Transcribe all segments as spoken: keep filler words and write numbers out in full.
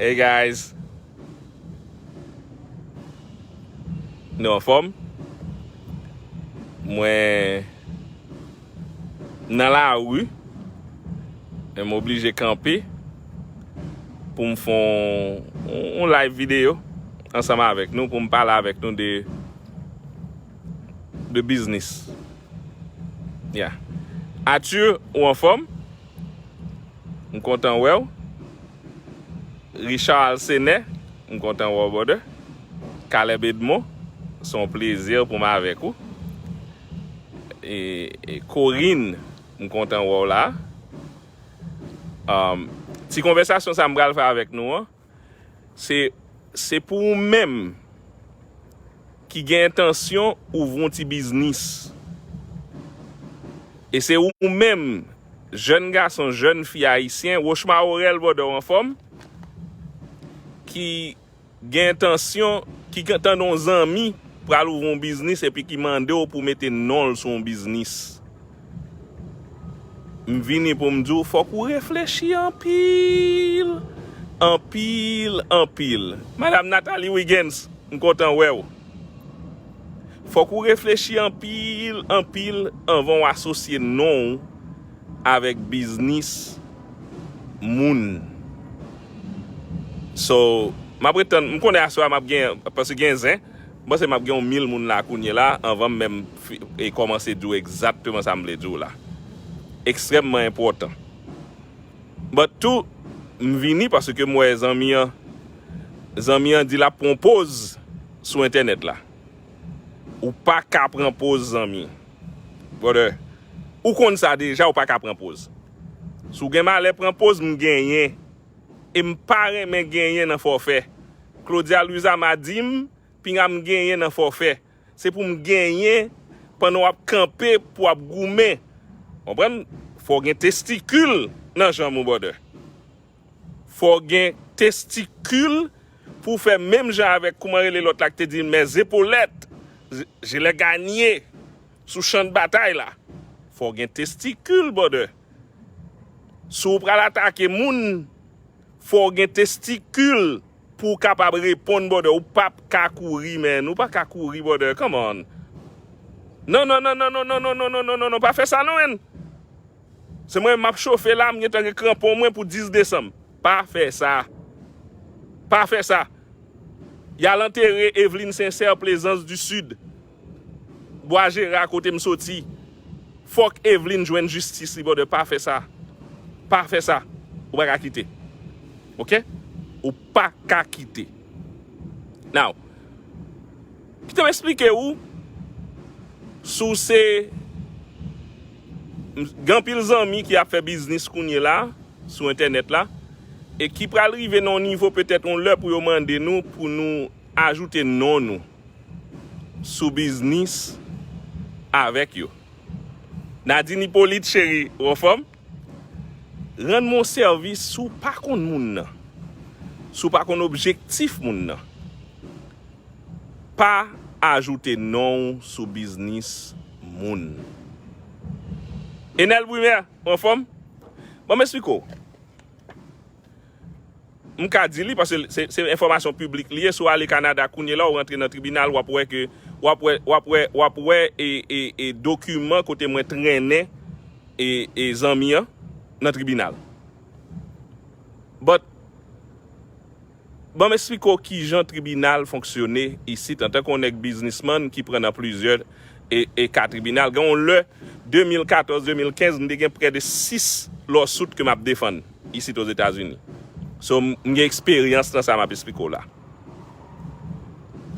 Hey guys. Nou anfòm? Mwen nan lari, men m oblije kanpe pou m fè yon, yon live videyo ansanm avèk nou, pou m pale avèk nou de, de biznis. Yeah. Arthur, ou anfòm? M kontan wè w. Richard Alcenet, m kontan wè w, brother. Caleb Edmond, se yon plezi pou m avèk ou. E, e Corinne, m kontan wè w la. Um, ti konvèsasyon sa m pral fè avèk nou an, se, se pou ou menm ki gen entansyon ouvri yon ti biznis. E se ou menm, jèn gason, jèn fi ayisyen, Rochemar Orel, brother, w anfòm, ki gen entansyon, ki tande yon zanmi pral ouvri yon biznis epi ki mande w pou mete non l sou yon biznis. M vini pou m di w, fòk ou reflechi anpil, anpil, anpil. Madam Nathalie Wiggins, m kontan wè w. Fòk ou reflechi anpil, anpil anvan w asosye non w avèk biznis moun. So, m ap ret tann, m konnen aswè a m ap gen, paske gen zen, m panse m ap gen yon mil moun la kounye la, anvan m menm fi- e kòmanse di w egzakteman sa m vle di w la. Ekstrèmman enpòtan. But tou, m vini paske m wè zanmi an, zanmi an di l ap pran poz sou entènèt la. Ou pa ka pran poz, zanmi. Brother, ou konn sa deja, ou pa ka pran poz. Si w gen malè pran poz, m genyen. E m pa renmen genyen nan fòfè. Claudia Louisama di m, pinga m genyen nan fòfè. Se pou m genyen pandan w ap kanpe, pou w ap goumen. Konprann? Fò w gen testikil nan janm ou, brother. Fò w gen testikil pou w fè menm jan avèk, kouman rele lòt la ki te di, mes épaulettes, je, je l'ai gagné sou chan batay la. Fò w gen testikil, brother. Si w pral atake moun, fò w gen testikil pou w kapab reponn, brother. Ou p ap ka kouri, man. Ou pa ka kouri, brother. Come on. Non, non, non, non, non, non, non, non, non, non, non, non, pa fè sa, non, man. Se mwen, m ap chofe la, m gentan gen kranpon mwen pou dis desanm. Pa fè sa. Pa fè sa. Y al antere Evelyne Sincère, Plaisance du Sud, Bwa Jera, kote m soti. Fòk Evelyne jwenn jistis li, brother. Pa fè sa. Pa fè sa. Ou pa ka kite. Oke? Ou pa ka kite. Now, kite m eksplike ou, si w se, gen anpil zanmi ki ap fè biznis kounye la, sou entènèt la, e ki pral rive nan yon nivo petèt yon lè pou yo mande nou pou nou ajoute non nou sou biznis avèk yo. Nadine Hyppolite, cheri, ou anfòm? Rann mwen yon sèvis, si w pa konn moun nan, si w pa konn objektif moun nan, pa ajoute non w sou biznis moun. Enel Brumaire, ou anfòm? Ban m eksplike w. M ka di li, paske se, se enfòmasyon piblik li ye. Si w ale Kanada kounye la, w rantre nan tribinal, w ap wè ke, w ap wè, w ap wè, w ap wè e, e, e dokiman kote mwen trennen e, e zanmi an nan tribinal. But, ban m eksplike w kijan tribinal fonksyone isit, antanke yon nèg biznismann ki pran nan plizyè e, e ka tribinal. Gen yon lè, de mil katòz, de mil kenz, m te gen prè de sis lawsuit ke m ap defann isit Ozetazini. So, m, m gen eksperyans nan sa m ap eksplike w la.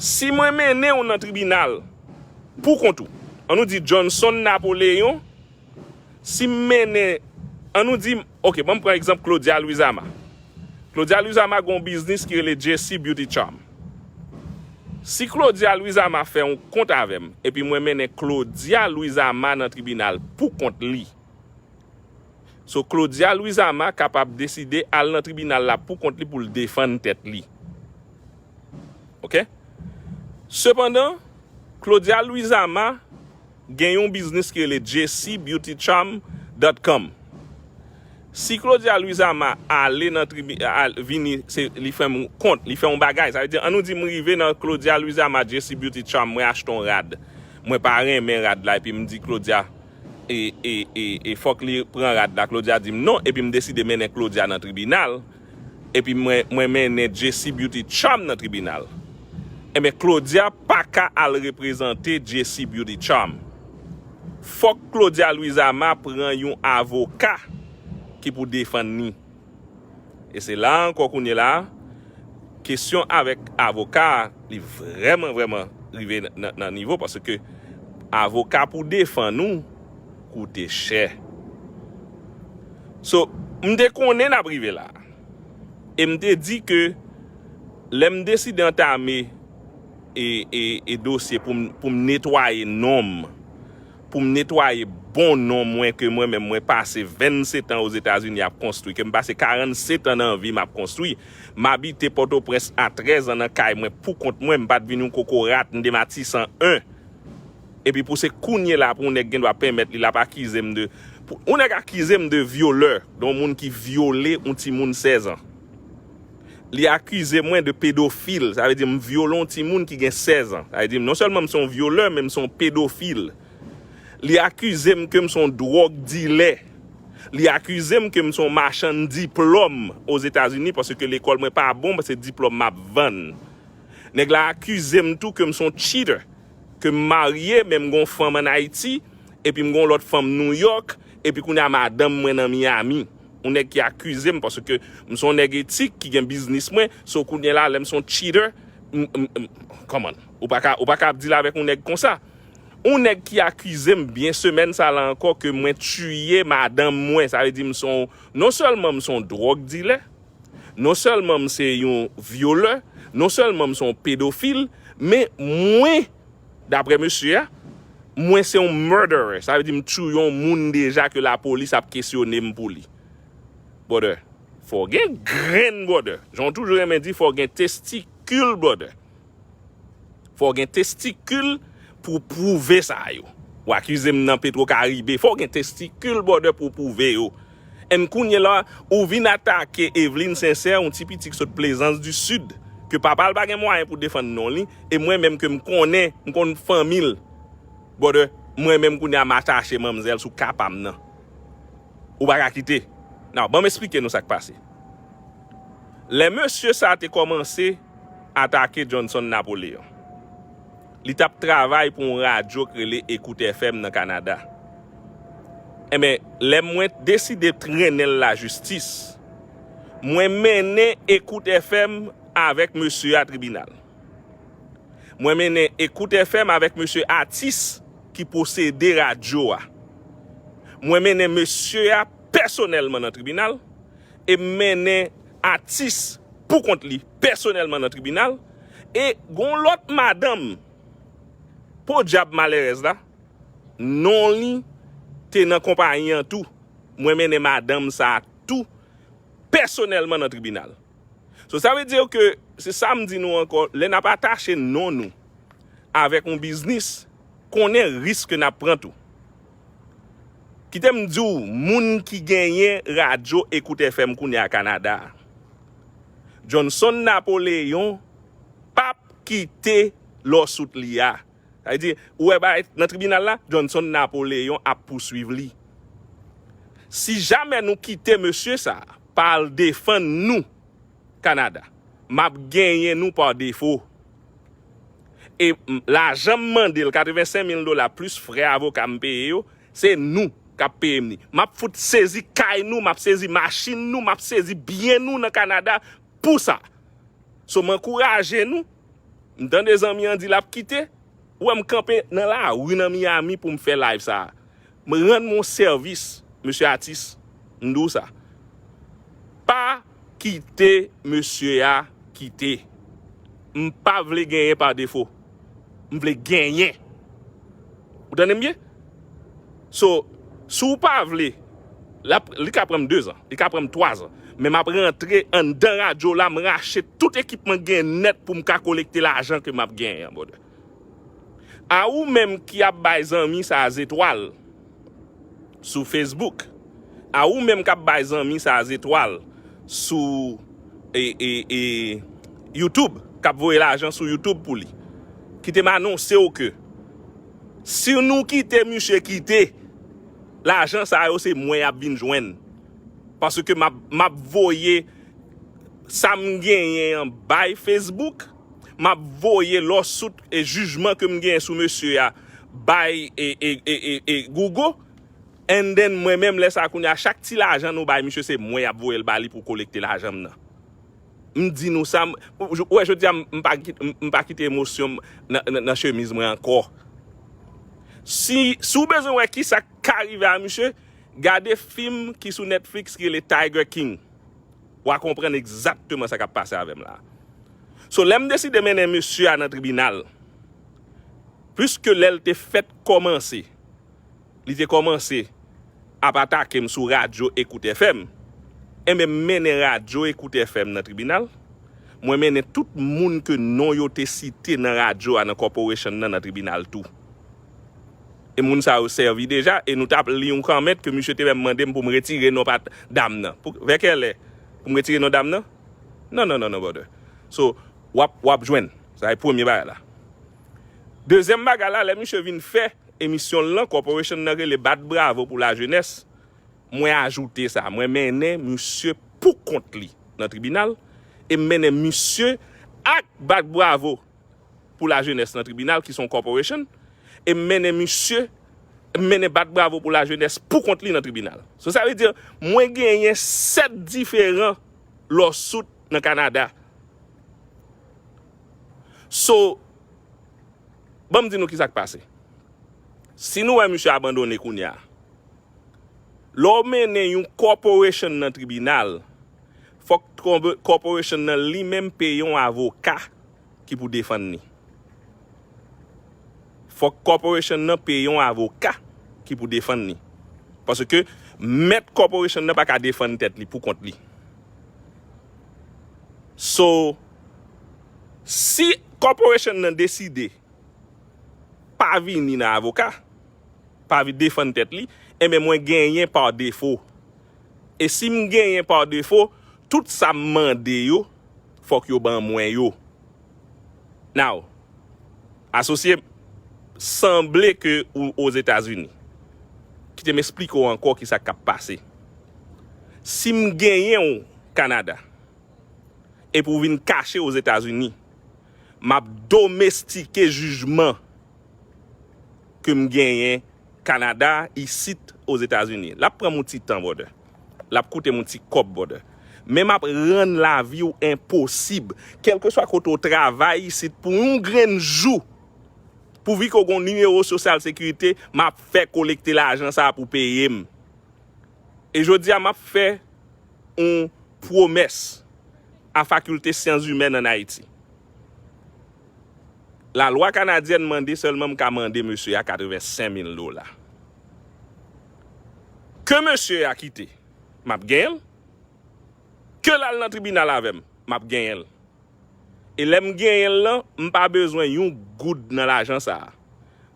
Si mwen mennen w nan tribinal pou kont ou, ann nou di Johnson Napoleon, si m mennen, ann nou di, oke, ban m pran egzanp Claudia Louisama. Claudia Louisama gen yon biznis ki rele J C Beauty Charm. Si Claudia Louisama fè yon kont avè m, epi mwen mennen Claudia Louisama nan tribinal pou kont li, so Claudia Louisama kapab deside al nan tribinal la pou kont li pou l defann tèt li. Oke? Sepandan, Claudia Louisama gen yon biznis ki rele J C beauty charm dot com. Si Claudia Louisama ale nan tribi, al, vini, se, li fè m kont, li fè yon bagay. Sa vle di, an nou di m rive nan Claudia Louisama, Jessie Beauty Charm, mwen achte yon rad. Mwen pa renmen rad la, epi m di Claudia, e, e, e, e fòk li pran rad la. Claudia di m non, epi m deside mennen Claudia nan tribinal. Epi mwen, mwen mennen Jessie Beauty Charm nan tribinal. Enben, Claudia pa ka al reprezante Jessie Beauty Charm. Fòk Claudia Louisama pran yon avoka ki pou defann li. E se la ankò kounye la, kesyon avèk avoka a, li vrèman, vrèman rive nan, nan nivo, paske avoka pou defann ou koute chè. So, m te konnen n ap rive la. E m te di ke lè m deside antame e, e, e dosye pou m, pou m netwaye non m, pou m netwaye bon non mwen ke mwen menm mwen pase vennsetan Ozetazini ap konstwi, ke m pase karannsetan nan vi m ap konstwi. M abite Pòtoprens a trèz an nan kay mwen pou kont mwen, m pa t vin yon kokorat, m te Matisan en. Epi pou se kounye la pou yon nèg gen dwa pèmèt li l ap akize m de, pou yon nèg akize m de vyolè, de yon moun ki vyole yon timoun sèz an. Li akize mwen de pedofil, sa vle di m vyole yon timoun ki gen sèz an. Sa vle di m non sèlman m se yon vyolè, men m se yon pedofil. Li akize m ke m se yon dwòg dilè. Li akize m ke m se yon machann diplòm Ozetazini, paske lekòl mwen pa bon, se diplòm m ap vann. Nèg la akize m tou ke m se yon cheater, ke m marye, men m gen yon fanm ann Ayiti, epi m gen yon lòt fanm Nouyòk, epi kounye a madanm mwen nan Miami. Yon nèg ki akize m, paske m se yon nèg etik ki gen biznis mwen, so kounye la, lè m se yon cheater, m, m, m, kòman? Ou pa ka, ou pa ka ap deal avèk yon nèg konsa. Yon nèg ki akize m byen semèn sa la ankò ke mwen tiye madanm mwen, sa vle di m se yon, non sèlman m se yon dwòg dilè, non sèlman m se yon vyolè, non sèlman m se yon pedofil, men mwen, daprè mesye a, mwen se yon murderer. Sa vle di m tiye yon moun deja ke lapolis ap kesyone m pou li. Brother, fò w gen grenn, brother. Jan w toujou renmen di, fò w gen testikil, brother. Fò w gen testikil pou w pwouve sa yo. W akize m nan Petro Caribe. Fò w gen testikil, brother, pou w pwouve yo. And kounye la, ou vin atake Eveline Sincère, yon ti pitit ki sot Plaisance du Sud, ke papa l pa gen mwayen pou defann non li, e mwen menm ke m konnen, m konn fanmi l. Brother, mwen menm kounye a m atache manmzèl sou ka pa m nan. Ou pa ka kite. Now, ban m esplike nou sa k pase. Lè mesye sa te kòmanse atake Johnson Napoléon, li t ap travay pou yon radyo k rele Écoute F M nan Kanada. Enben, lè mwen deside trennen l lajistis, mwen mennen Écoute F M avèk mesye a tribinal. Mwen mennen Écoute F M avèk mesye Atis ki posede radyo a. Mwen mennen mesye a pèsonèlman nan tribinal, e m mennen Atis pou kont li pèsonèlman nan tribinal, e gon lòt madanm, podyab malerèz la, non li te nan konpayi an tou. Mwen mennen madanm sa a tou pèsonèlman nan tribinal. So, sa vle di ke, se sa m di nou ankò, lè n ap atache non nou avèk yon biznis, konnen risk ke n ap pran tou. Kite m di w, moun ki genyen radyo Écoute F M kounye a Kanada a, Johnson Napoléon p ap kite lawsuit li a. Sa vle di, ou wè bagay nan tribinal la, Johnson Napoléon ap pouswiv li. Si jamè nou kite mesye sa a pa al defann nou Kanada, m ap genyen nou pa defo. E m, lajan m mande l, katrevensenk mil dola plis frè avoka m peye yo, se nou k ap peye m li. M ap fout sezi kay nou, m ap sezi machin nou, m ap sezi byen nou nan Kanada pou sa. So, m ankouraje nou. M tande zanmi an di l ap kite. Ou wè m kanpe nan lari nan Miami pou m fè live sa a. M rann mwen sèvis, mesye Atis. M di w sa. Pa kite mesye a kite. M pa vle genyen pa defo. M vle genyen. Ou tande m byen? So, si w pa vle, l ap, li ka pran m dezan, li ka pran m twazan. Men m ap rantre anndan radyo la, m rache tout ekipman k gen nèt pou m ka kolekte lajan ke m ap genyen an, brother. A ou menm ki ap bay zanmi sa a zetwal sou Facebook, A ou menm k ap bay zanmi sa a zetwal sou e, e, e, YouTube, k ap voye lajan sou YouTube pou li, kite m anonse w ke si nou kite misye kite, lajan sa yo se mwen y ap vin jwenn. Paske m ap, m ap voye sa m genyen an bay Facebook, m ap voye lawsuit e jijman ke m genyen sou mesye a bay e, e, e, e, e Google, and then mwen menm lè sa a kounye a chak ti lajan nou bay misye se mwen y ap voye l ba li pou kolekte lajan m nan. M di nou sa, m, w, w, wè jodi a m, m pa, kit- m, m pa kite emosyon m nan, nan, nan chemiz mwen ankò. Si, si w bezwen wè kisa k ka rive a misye, gade fim ki sou Netflix ki rele Tiger King. W a konprann egzakteman sa k ap pase avè m la. So, lè m deside mennen mesye a nan tribinal, piske lè l te fèt kòmanse, li te kòmanse ap atake m sou radyo Ecoute F M, enben m mennen radyo Ecoute F M nan tribinal. Mwen mennen tout moun ke non yo te site nan radyo a, nan corporation nan, nan tribinal tou. E moun sa yo sèvi deja, e nou t ap li yon kòmant ke misye te menm mande m pou m retire non pa dam nan. Pou, vè kèlè? Pou m retire non dam nan? Non, non, non, non, brother. So, w ap, w ap jwenn. Sa e premye bagay la. Dezyèm bagay la, lè misye vin fè emisyon l lan, corporation nan rele Bat Bravo pou Lajenès, mwen ajoute sa. Mwen mennen misye pou kont li nan tribinal, e m mennen misye ak Bat Bravo pou Lajenès nan tribinal, ki se yon corporation, e m mennen misye, m mennen Bat Bravo pou Lajenès pou kont li nan tribinal. So, sa vle di, mwen genyen sèt diferan lawsuit nan Kanada. So, ban m di nou kisa k pase. Si nou wè misye abandone kounye a, lè w mennen yon corporation nan tribinal, fòk kòb- corporation nan li menm peye yon avoka ki pou defann li. Fòk corporation nan peye yon avoka ki pou defann li. Paske mèt corporation nan pa ka defann tèt li pou kont li. So, si corporation nan deside pa vini nan avoka, pa vin defann tèt li, enben mwen genyen pa defo. E si m genyen pa defo, tout sa m mande yo, fòk yo ban mwen yo. Now, asosye m, sanble ke ou Ozetazini. Kite m esplike w ankò kisa k ap pase. Si m genyen w Kanada, epi w vin kache Ozetazini, m ap domestike jijman ke m genyen Kanada, isit Ozetazini. L ap pran m yon ti tan, brother. L ap koute m yon ti kòb, brother. Men m ap rann lavi w enposib. Kèlkeswa kote w travay isit pou yon grenn jou, pouvi ke w gen yon nimewo sosyal sekirite, m ap fè kolekte lajan sa a pou peye m. E jodi a, m ap fè yon pwomès a Fakilte Syans Imèn ann Ayiti. Lalwa kanadyèn mande sèlman m ka mande mesye a katrevensenk mil dola. Ke mesye a kite, m ap genyen l. Ke l al nan tribinal avè m, m ap genyen l. E lè m genyen l lan, m pa bezwen yon goud nan lajan sa a.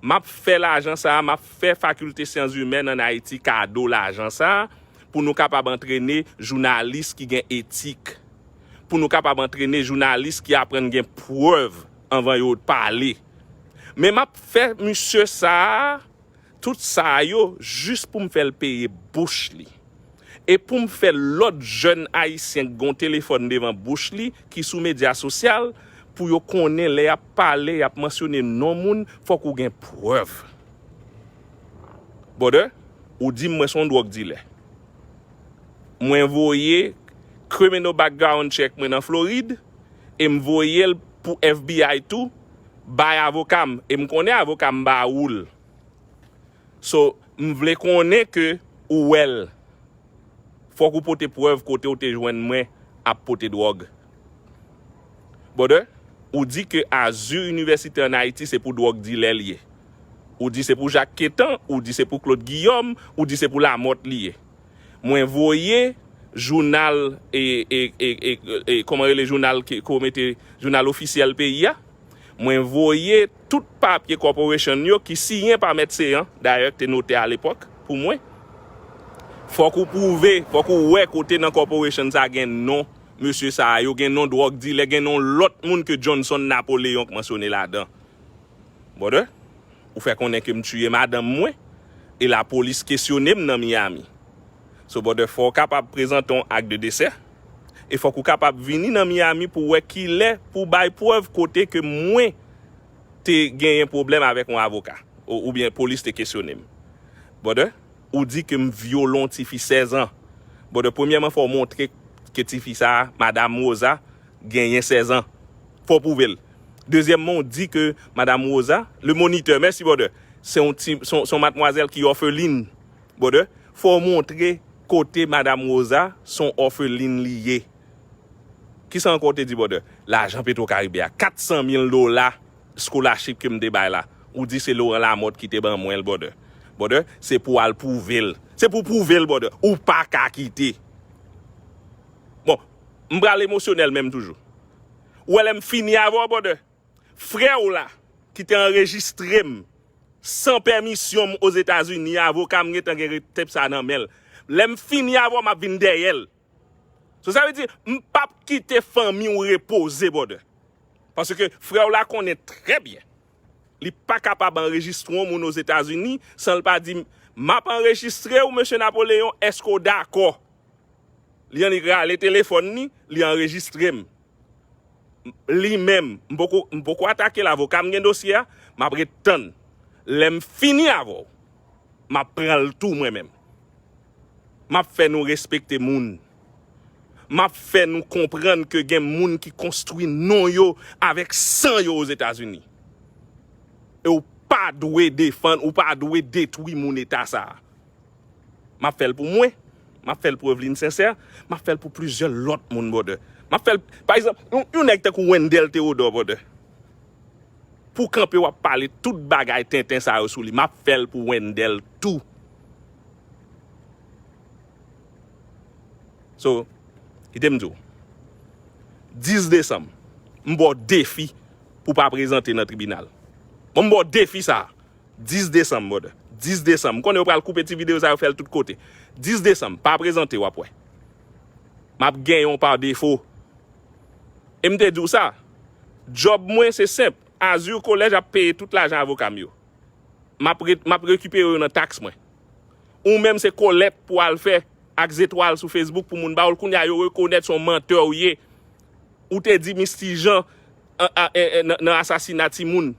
M ap fè lajan sa a, m ap fè Fakilte Syans Imèn ann Ayiti kado lajan sa a pou nou kapab antrene jounalis ki gen etik, pou nou kapab antrene jounalis ki aprann gen prèv anvan yo pale. Men m ap fè misye sa a, tout sa a yo, jis pou m fè l peye bouch li. E pou m fè lòt jèn ayisyen k gen yon telefòn devan bouch li, ki sou medya sosyal, pou yo konnen lè y ap pale, y ap mansyone non moun, fòk ou gen prèv. Brother, ou di m mwen se yon dwòg dilè. Mwen voye criminal background check mwen nan Florid, e m voye l pou F B I tou, bay avoka m, e m konnen avoka m ba ou l. So, m vle konnen ke ou wè l. Fòk ou pote prèv kote w te jwenn mwen ap pote dwòg. Brother, ou di ke Azur University ann Ayiti se pou dwòg dilè l ye. Ou di se pou Jacques Quétan, ou di se pou Claude Guillaume, ou di se pou Lamothe li ye. Mwen voye jounal, e, e, e, e, e, kòman rele jounal ke, ke w mete, jounal ofisyèl peyi a? Mwen voye tout papye corporation yo ki siyen pa Mèt Seyan, dayè, te note alepòk pou mwen. Fòk ou pwouve, fòk ou wè kote nan corporation sa gen non mesye sa yo, gen non dwòg dilè, gen non lòt moun ke Johnson Napoleon k mansyone ladan. Brother, ou fè konnen ke m tiye madanm mwen, e lapolis kesyone m nan Miami. So, brother, fò w kapab prezante yon ak de desè, e fòk ou kapab vini nan Miami pou wè kilè pou bay prèv kote ke mwen te genyen pwoblèm avèk yon avoka, ou, oubyen polis te kesyone m. Brother, ou di ke m vyole yon tifi sèz an. Brother, premyèman, fò w montre ke tifi sa a, Madam Rosa, genyen sèz an. Fò w pwouve l. Dezyèmman, ou di ke Madam Rosa, le moniteur, mèsi, brother, se yon ti, se yon, se yon matmwazèl ki òfelin, brother. Fò w montre kote Madam Rosa, se yon òfelin li ye. Kisa ankò w te di, brother? Lajan Petro Caribe a, kat san mil dola scholarship ke m te bay la. Ou di se Laurent Lamothe ki te ban mwen l, brother. Brother, se pou w al pwouve l. Se pou w pwouve l, brother. Ou pa ka kite. Bon, m pral emosyonèl menm toujou. Ou wè lè m fini avè w, brother? Frè w la, ki te anrejistre m san pèmisyon m Ozetazini, avoka m gentan gen tep sa nan men l. Lè m fini avè w, m ap vin dèyè l. So, sa vle di, m p ap kite fanmi w repoze, brother. Paske frè w la konnen trè byen. Li pa kapab anrejistre yon moun Ozetazini san l pa di, "M ap anrejistre w, mesye Napoleon, èske w dakò?" Li annik rale telefòn li, li anrejistre m. Li menm, m poko, m poko atake l, avoka m gen dosye a, m ap ret tann. Lè m fini avè w, m ap pran l tou mwen menm. M ap fè nou respekte moun. M ap fè nou konprann ke gen moun ki konstwi non yo avèk san yo Ozetazini. E w pa dwe defann, ou pa dwe detwi moun eta sa a. M ap fè l pou mwen, m ap fè l pou Eveline Sincère, m ap fè l pou plizyè lòt moun, brother. M ap fè l, pa egzanp, yon, yon nèg tankou Wendell Theodore, brother. Pou kanpe w ap pale tout bagay tenten sa yo sou li, m ap fè l pou Wendell tou. So, kite m di w, dis desanm, m ba w defi pou w pa prezante nan tribinal. Bon, m ba w defi sa a. Dis desanm, brother. Dis desanm. M konnen yo pral koupe ti videyo sa yo, fè l tout kote. Dis desanm, pa prezante, w ap wè. M ap genyen w pa defo. E m te di w sa, djòb mwen se senp. Azur Collège ap peye tout lajan avoka m yo. M ap re-, m ap rekipere yo nan taks mwen. Ou menm se kolèt pou w al fè ak zetwal sou Facebook pou moun ba w l. Kounye a yo rekonèt se yon mantè w ye. Ou te di Misty Jean an, a, e, e, nan, nan asasina timoun.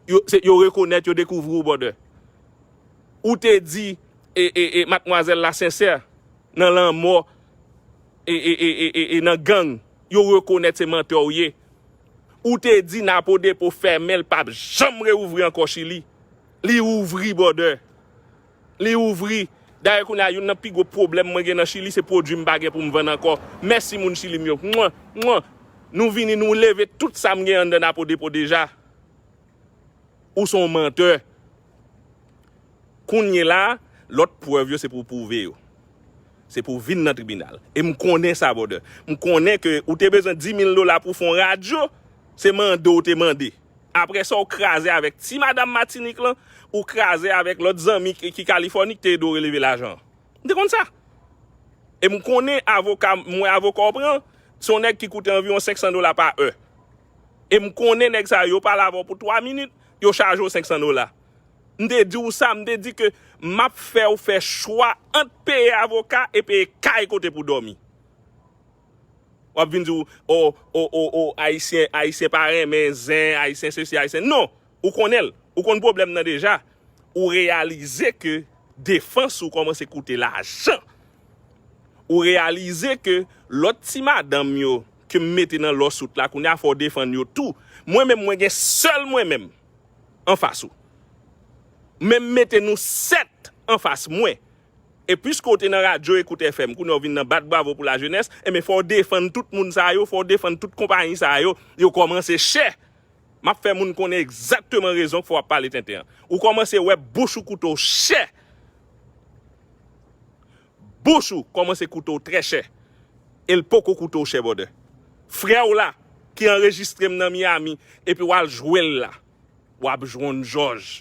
Yo, se, yo rekonèt, yo dekouvri w, brother. Ou te di, e, e, e, Madmwazèl la Sincère nan lanmò, e, e, e, e, e, e nan gang, yo rekonèt se mantè w ye. Ou te di Napo Depo fèmen, l p ap janm reouvri ankò Chili. Li ouvri, brother. Li ouvri. Dayè, kounye a, youn nan pi gwo pwoblèm mwen gen nan Chili, se pwodui m pa gen pou m vann ankò. Mèsi, moun Chili m yo. Mwen, mwen, nou vini, nou leve tout sa m gen anndan Napo Depo deja. Ou se yon mantè. Kounye la, lòt prèv yo, se pou w pwouve yo. Se pou w vin nan tribinal. E m konnen sa, brother. M konnen ke ou te bezwen dis mil dola pou w fè yon radyo, se mande w te mande. Apre sa, w kraze avèk ti madanm Matinik lan, ou kraze avèk lòt zanmi ki, ki Kalifòni ki te ede w releve lajan an. M te konn sa. E m konnen avoka, mwen avoka w pran, se yon nèg ki koute anviwon senk san dola pa è. E m konnen nèg sa yo, yo pale avè w pou twa minit, yo chaje w senk san dola. M te di w sa, m te di ke m ap fè w fè chwa ant peye avoka e peye kay kote pou w dòmi. W ap vin di w, o, o, o, o, Ayisyen, Ayisyen pa renmen zen, Ayisyen sesi, Ayisyen. Non, ou konnen l. Ou konn pwoblèm nan deja. Ou reyalize ke defans ou kòmanse koute lajan. Ou reyalize ke lòt ti madanm yo ke m mete nan lawsuit la, kounye a fò w defann yo tou. Mwen menm, mwen gen sèl mwen menm anfas ou. Men m mete nou sèt anfas mwen. E piske w te nan radyo Ekout F M, kounye a w vin nan bat bravo pou lajenès, enben fò w defann tout moun sa yo, fò w defann tout konpayi sa yo, yo kòmanse chè. M ap fè moun konnen egzakteman rezon k fè w ap pale tenten an. Ou kòmanse wè bouch ou koute w chè. Bouch ou kòmanse koute w trè chè. E l poko koute w chè, brother. Frè w la, ki anrejistre m nan Miami, epi w al jwe l la. W ap jwenn jòj.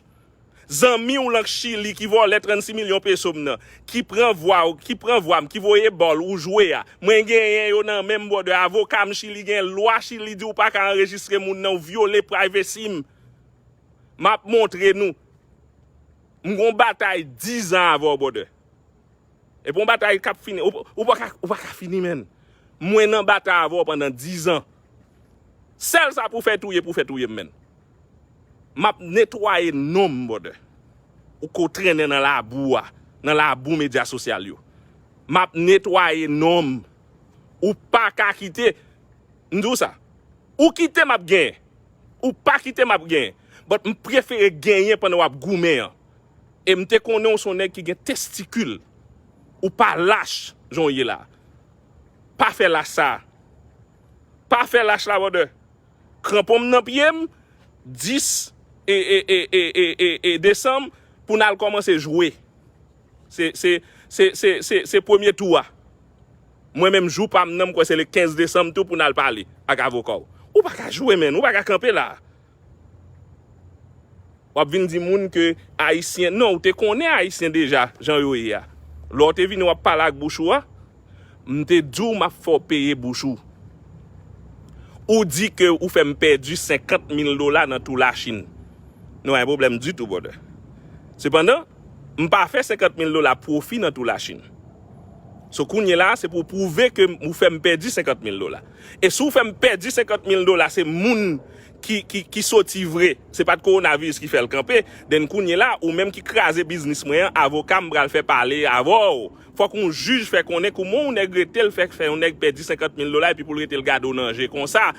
Zanmi w lan Chili ki vòlè trannsis milyon peso m nan, ki pran vwa w, ki pran vwa m, ki voye bòl ou jwe a, mwen genyen yo nan men m, brother. Avoka m Chili gen lwa Chili di ou pa ka anrejistre moun nan, ou vyole privacy m. M ap montre nou. M gon batay dizan avè w, brother. E pou yon batay k ap fini, ou, ou pa ka, ou pa ka fini, menn. Mwen nan batay avè w pandan dizan. Sèl sa pou fè touye, pou fè touye m, menn. M ap netwaye non m, brother. Ou ko trennen nan labou a, nan labou medya sosyal yo. M ap netwaye non m. Ou pa ka kite, m di w sa. Ou kite m ap genyen. Ou pa kite m ap genyen. But m prefere genyen pandan w ap goumen an. E m te konnen w se yon nèg ki gen testikil. Ou pa lach jan w ye la. Pa fè lach sa. Pa fè lach la, brother. Kranpon m nan pye m, dis e, e, e, e, e, e, e desanm, pou n al kòmanse jwe. Se, se, se, se, se, se premye tou a. Mwen menm jou pa m nan, m kwè se le kenz desanm tou pou n al pale ak avoka w. Ou pa ka jwe, menn, ou pa ka kanpe la. W ap vin di moun ke Ayisyen, non, ou te konnen Ayisyen deja, jan yo ye a. Lè w te vini w ap pale ak bouch ou a, m te di w m ap fè w peye bouch ou. Ou di ke ou fè m pèdi senkant mil dola nan tou Lachin. Nou pa gen pwoblèm ditou, brother. Sepandan, m pa fè senkant mil dola pwofi nan tou Lachin. So, kounye la, se pou w pwouve ke ou fè m pèdi senkant mil dola. E si w fè m pèdi senkant mil dola, se moun ki, ki, ki soti vre. Se pa t kowonaviris ki fè l kanpe. Then kounye la, ou menm ki kraze biznis mwen an, avoka m pral fè pale avè w. Fòk yon jij fè konnen kouman yon nèg rete l fè, fè yon nèg pèdi senkant mil dola epi pou l rete l gade w nan je konsa.